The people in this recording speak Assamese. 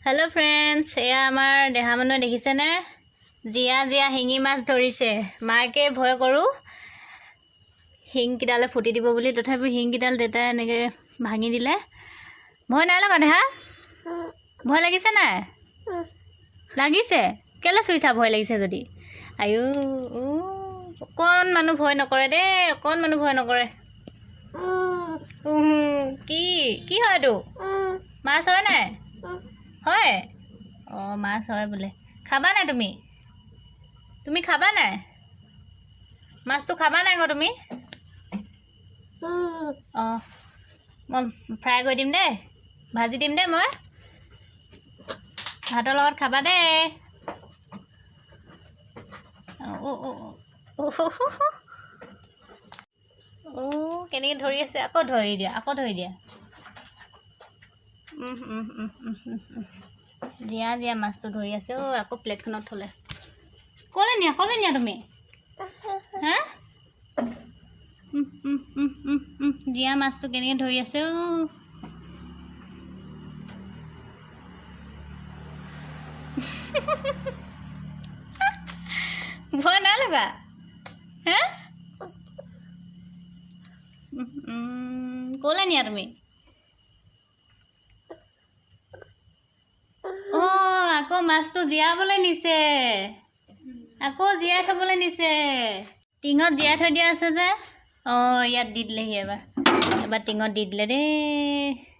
হেল্ল' ফ্ৰেণ্ডছ, এয়া আমাৰ দেহা মানুহে দেখিছেনে, জীয়া জীয়া শিঙি মাছ ধৰিছে। মাকে ভয় কৰোঁ শিংকেইডালে ফুটি দিব বুলি, তথাপিও শিংকেইডাল দেউতাই এনেকৈ ভাঙি দিলে। ভয় নাই লগা দেহা? ভয় লাগিছে নাই? লাগিছে? কেলৈ চুইছা ভয় লাগিছে যদি? আয়ো, অকণ মানুহ ভয় নকৰে দেই, অকণ মানুহ ভয় নকৰে। কি কি হয় এইটো? মাছ হয় নাই? হয়, অঁ, মাছ হয় বোলে। খাবা নাই তুমি? তুমি খাবা নাই? মাছটো খাবা নাই আকৌ তুমি? অঁ, মই ফ্ৰাই কৰি দিম দেই, ভাজি দিম দেই মই, ভাতৰ লগত খাবা দেই। অঁ অঁ, কেনেকৈ ধৰি আছে, আকৌ ধৰি দিয়া, আকৌ ধৰি দিয়া। জীয়া জীয়া মাছটো ধৰি আছে। অ', আকৌ প্লেটখনত থ'লে। ক'লৈ নিয়া, ক'লৈ নিয়া তুমি? হা, জীয়া মাছটো কেনেকৈ ধৰি আছে। অ', ভয় নাই লগা? হে, ক'লৈ নিয়া তুমি? অঁ, আকৌ মাছটো জীয়াবলৈ নিছে, আকৌ জীয়াই থ'বলৈ নিছে। টিঙত জীয়াই থৈ দিয়া আছে যে। অঁ, ইয়াত দি দিলেহি এবাৰ, এবাৰ টিঙত দি দিলে দেই।